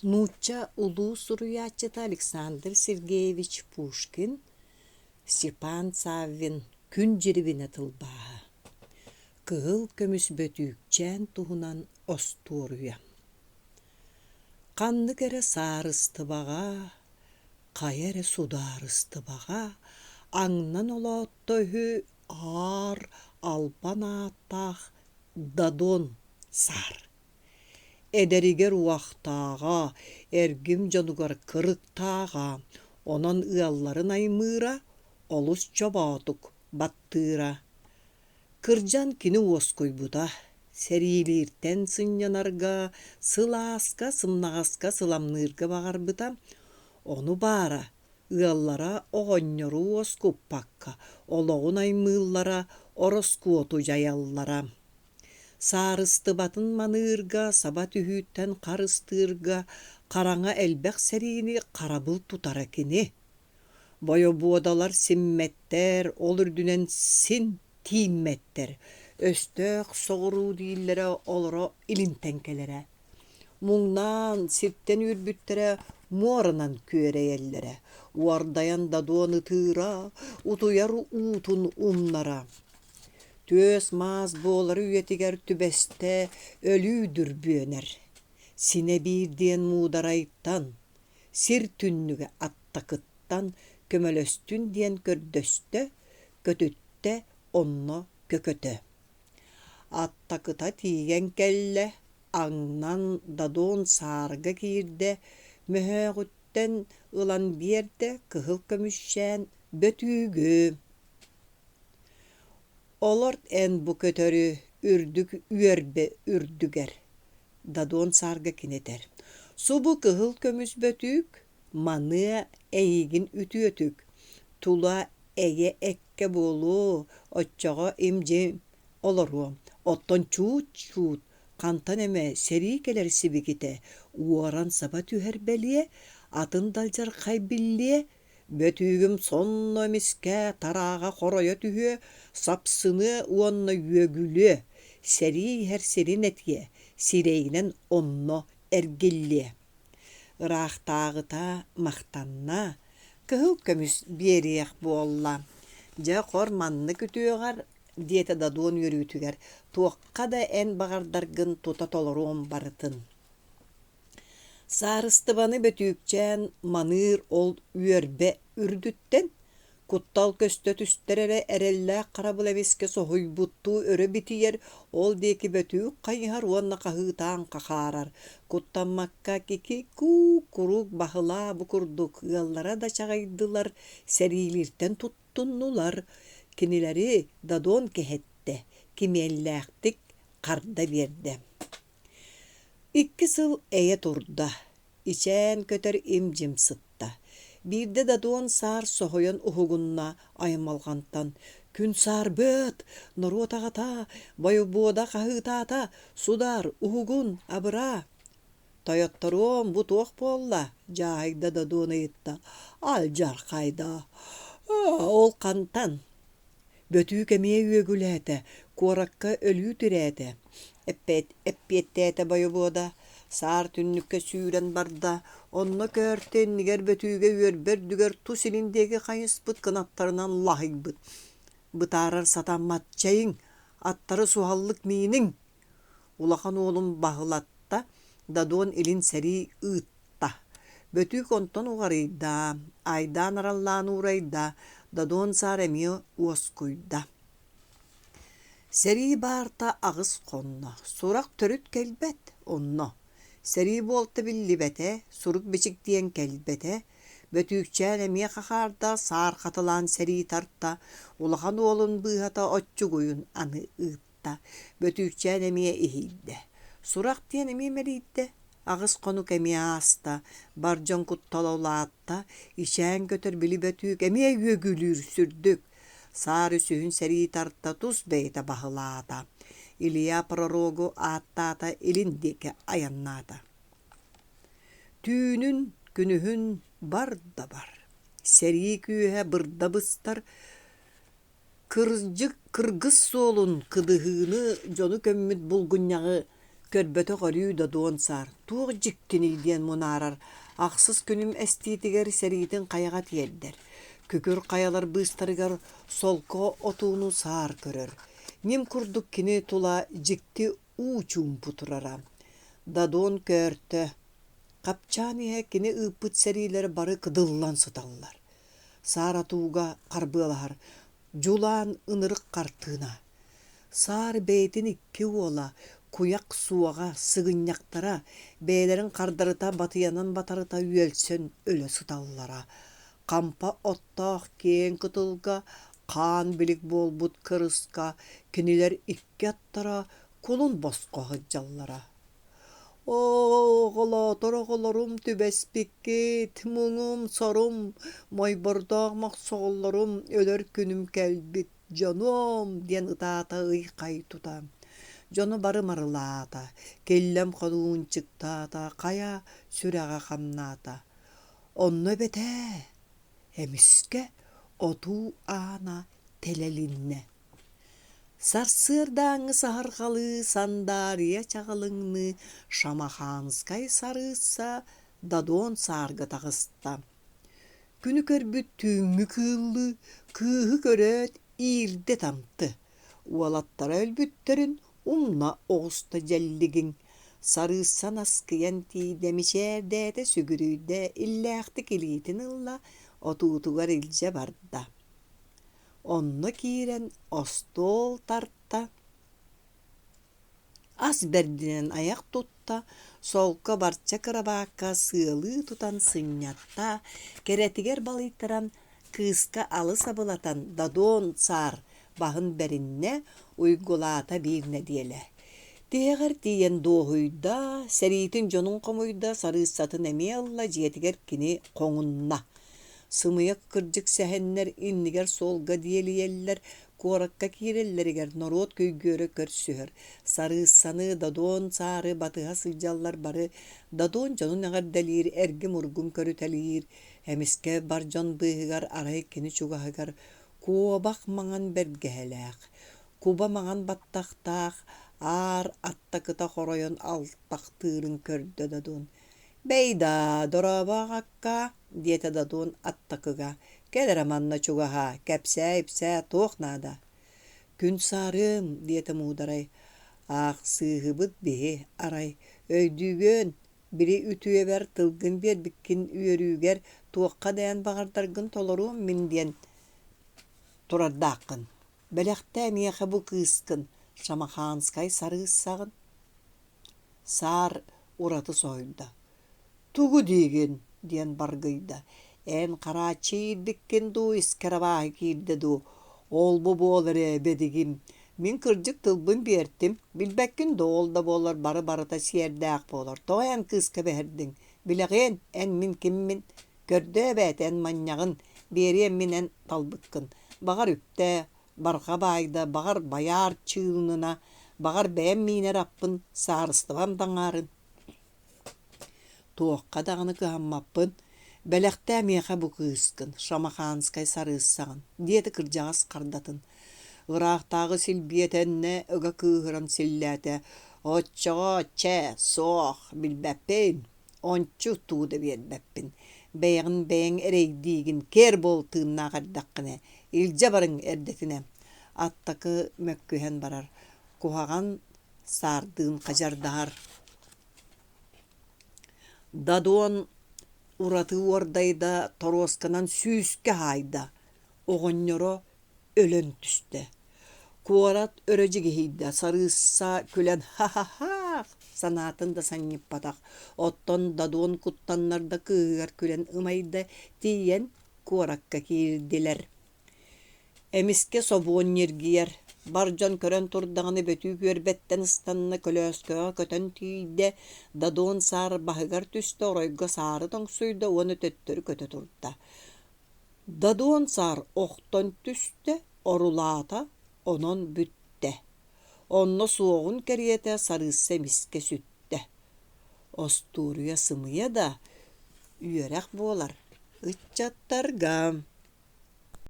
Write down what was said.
Нуучча улуу суруйааччыта Александр Сергеевич Пушкин Степан Саввин «Күн дьирибинэ» тылбааһа. Кыһыл көмүс бөтүүкчээн туһунан остуоруйа. Ханнык эрэ саарыстыбаҕа, хайа эрэ судаарыстыбаҕа аҥнан олоотто үһү аар албан ааттаах Дадон саар. Эдэригэр уохтааҕа, эргим дьонугар кырыктааҕа, онон ыалларын аймыыра, олус чобоотук баттыыра. Кырдьан кини уоскуйбута, сэриилииртэн сынньанарга, сылааска, сымнаҕаска сыламныырга баҕарбыта, ону баара, ыаллара оҕонньору уоскуппакка олоҕун аймыыллара, ороскуоту дьайаллара. Саарыстыбатын маныырга, саба түһүүттэн харыстыырга хараҥа элбэх сэриини харабыл тутара кини. Бойобуодалар симмэттэр, ол үрдүнэн син тииммэттэр, өстөөх соҕуруу дииллэрэ олоро илинтэн кэлэрэ. Муҥнаан, сиртэн үүрбүттэрэ муоранан күөрэйэллэрэ, уордайан дадуон ытыыра, утуйар уутун умнара. Түөс-маас буолар үйэтигэр түбэстэ өлүү дүрбүөнэр. Синэ биир диэн муударайтан, сир түннүгэ аттакыттан көмөлөстүн диэн көрдөстө, көтүттэ онно көкөтө. Аттакыта тиийэн кэллэ, аҥнан Дадон саарга киирдэ, мөһөөҕүттэн ылан биэрдэ кыһыл көмүсчээн бөтүүгү. Олорт эн бу көтөрү үрдүк үөрбэ үрдүгэр, Дадон саарга кини этэр, субу кыһыл көмүс бөтүүк, маныа эйигин үтүөтүк, тула эйэ эккэ буолуо, оччоҕо им-дьим олоруо, оттон чуут-чуут хантан эмэ сэрии кэлэр сибикитэ уоран саба түһэр бэлиэ, атын далдьархай биллиэ, Бөтүүгүм сонно эмискэ тарааҕа хоройо түһүө, сапсыныа уонна үөгүлүө, сэрии иһэр сирин этиэ, сирэйинэн онно эргиллиэ. Ыраахтааҕыта махтанна, кыһыл көмүс биэриэх буолла. Дьэ, хор маннык үтүөҕэр, диэтэ Дадуон үөрүүтүгэр, туохха да эн баҕардаргын тута толоруом барытын. Саарыстыбаны бөтүүкчээн маныыр ол үөрбэ үрдүттэн, куттал көстө түстэр эрэ эрэллээх харабыл эмискэ соһуйбуттуу өрө битийэр, ол диэки бөтүүк хайыһар уонна хаһыытаан хахаарар, куттаммакка кики-куу куруук баһылаа бу курдук ыаллара да чаҕыйдылар, сэриилииртэн туттуннулар, кинилэри Дадон кэһэттэ, кимиэллээхтик харда биэрдэ. Икки сыл эйэ турда, ичээн көтөр им-дьим сытта. Биирдэ Дадуон саар соһуйан уһугунна аймалҕантан: «Күн саарбыат! Норуот аҕата! Бойобуода хаһыытаата! Судаар, уһугун, абыраа!» «Тойотторуом, бу туох буолла?» дьааһыйда Дадуон ыйытта. «Алдьархайда! Ол хантан?» Бөтүүк эмиэ үөгүлээтэ, куоракка өлүү тирээтэ, эппиэттээтэ бойобуода, саар түннүккэ сүүрэн барда, онно көөртө иннигэр бөтүүгэ үөрбэ үрдүгэр тус илин диэки хайыспыт кынаттарынан лаһыйбыт. Бытаарар сатаммат, чэйиҥ, аттары суһаллык мииниҥ! Улахан уолун баһылатта, Дадуон илин сэрии ыытта. Бөтүүк онтон уҕарыйда, айдаан араллаан уурайда, Дадуон саар эмиэ уоскуйда. Сэрии баарта аҕыс хонно, сурах төрүт кэлбэт онно. Сэрии буолта биллибэтэ, сурук-бичик диэн кэлбэтэ. Бөтүүкчээн эмиэ хахаарда, саар хатылаан сэрии тарта, улахан уолун быыһата оччугуйун аны ыытта. Бөтүүкчээн эмиэ иһийдэ, сурах диэн эмиэ мэлийдэ, аҕыс хонук эмиэ ааста, бар дьон куттала улаатта, ичээн көтөр били бөтүүк эмиэ үөгүлүүр сүрдүк, саар үсүһүн сэрии тарта тус бэйэтэ баһылаата, Илья пророгу ааттаата илин диэки айаннаата. Түүнүн, күнүһүн бар да бар, сэрии күүһэ бырда быстар, Кырдьык кыргыс суолун, кыдыһыыны, дьону көммүт булгунньаҕы Көрбөтөх өрүү Додуон саар, туох дьиктиний диэн мунаарар, ахсыс күнүм эстиитигэр сэриитин хайаҕа тиэрдэр. Күкүр хайалар быыстарыгар солко отууну саар көрөр. Ньим курдук кини тула дьикти уу чуумпу турара. Дадон көөртө. Хапчаан иһэ кини ыыппыт сэриилэрэ бары кыдыллан сыталлар. Саар отууга харбыалаһар дьулаан ынырык хартыына. Саар бэйэтин икки уола, куйах суоҕа, сыгынньахтара бэйэлэрин хардарыта батыйанан батарыта үөлсэн өлө сыталлара. Хампа оттоох киэҥ кытылга хаан билик буолбут кырыска кинилэр икки аттара кулун босхо сылдьаллара. Оо, оҕолоотор оҕолорум түбэспиккит, муҥум-сорум, мойбордоох мохсоҕоллорум өлөр күнүм кэлбит, дьонуом диэн ытаата ый-хай тута. Дьону бары марылаата, киллэм хотуунчуктаата, хайа сүрэҕэ хамнаата. Онно эбэтээ, эмискэ отуу аана тэлэлиннэ. Сарсыардааҥҥы саһарҕалыы сандаарыйа чаҕылыҥныы Шамаханскай сарыысса Дадон саарга таҕыста. Күнү көрбүт түүҥҥү кыыллыы кыыһы көрөөт иирдэ тамты, уолаттара өлбүттэрин умна оҕуста дьэллигиҥ. Сарыысса наскыйан тиийдэ, мичээрдээтэ, сүгүрүйдэ, иллээхтик илиитин ылла, отуутугар илдьэ барда. Онно киирэн остуол тарта, ас бэрдинэн айах тутта, солко барча кырабаакка сыалыы тутан сынньатта, кэрэтигэр балыйтаран кыыска алыс абылатан Дадон саар баһын бэриннэ, уйгулаата биир нэдиэлэ. Тиһэҕэр тиийэн дуоһуйда, сэриитин дьонун хомуйда, сарыыссатын эмиэ ылла, дьиэтигэр кини хоҥунна. Сымыйа кырдьык сэһэннэр иннигэр суолга диэлийэллэр, куоракка киирэллэригэр норуот күйгүөрэ көрсүһэр. Сарыыссаны, Додуон саары батыһа сылдьаллар бары Додуон дьонун эҕэрдэлиир, эргим-ургум көрүтэлиир. Эмискэ бар дьон быыһыгар арай кини чугаһыгар куобах маҥан бэргэһэлээх, куба маҥан баттахтаах аар аттакыта хоройон алтахтыырын көрдө Додуон. «Бэй даа, дорообо аҕаккаа» диэтэ Дадун аттакыга, «кэл эрэ манна чугаһаа, кэпсээ-ипсээ туох наада?» «Күн саарыам» диэтэ Муударай, «аахсыыһыбыт биһи, арай, өйдүүгүөн, били үтүөбэр тылгын биэрбиккин үөрүүгэр туохха да эн баҕардаргын толоруом мин диэн турардааххын. Бэлэхтээ миэхэ бу кыыскын, Шамаханскай сарыыссаҕын» Саар ураты соһуйда: «Тугу диигин?» диэн баргыйда: «Эн харааччы иирбиккин дуу, искэр абааһы киирдэ дуу? Ол-бу буол эрэ, бэдигим, мин кырдьык тылбын биэртим, билбэккин да ол да буоллар бары-барыта сиэрдээх буолар, тоҕо эн кыыска бэһирдиҥ? Билэҕиэн, эн мин киммин? Көрдөө эбээт эн манньаҕын, биэриэм мин эн талбыккын, баҕар үптээ, барҕа баайда, баҕар байаар чыынына, баҕар бэйэм миинэр аппын, саарыстыбам да аҥаарын. Туохха даҕаны кыһаммаппын, бэлэхтээ миэхэ бу кыыскын, Шамаханскай сарыыссаҕын, диэтэ кырдьаҕас хардатын. Ыраахтааҕы силбиэтэннэ ыга кыыһыран силлээтэ: «Оччоҕо, чэ, суох, билбэппин, ончу тугу да биэрбэппин, бэйэҕин бэйэҥ эрэйдиигин, кээр буол тыыннаах эрдэххинэ, илдьэ барыҥ эрдэтинэ» аттакы мөккүһэн барар, куһаҕан саардыын хадьардаһар. Дадуон ураты уордайда, торуосканан сүүскэ хаайда, оҕонньоро өлөн түстэ. Куорат өрө дьигиһийдэ, сарыысса күлэн ха-ха-хаах санаатын да санньыппатах, оттон Дадуон куттаннар да кыыһыгар күлэн ымайда, тиийэн куоракка киирдилэр. Эмискэ собуон ньиргийэр, бар дьон көрөн турдаҕына бөтүүк үөрбэттэн ыстанна, көлөөскөҕө көтөн тиийдэ, Дадуон саар баһыгар түстэ, оройго саары тоҥсуйда уонна төттөрү көтө турда. Дадуон саар охтон түстэ, орулаата, онон бүттэ. Онно суоҕун кэриэтэ сарыысса эмискэ сүттэ. Остуоруйа сымыйа да, үөрэх буолар ыччаттарга.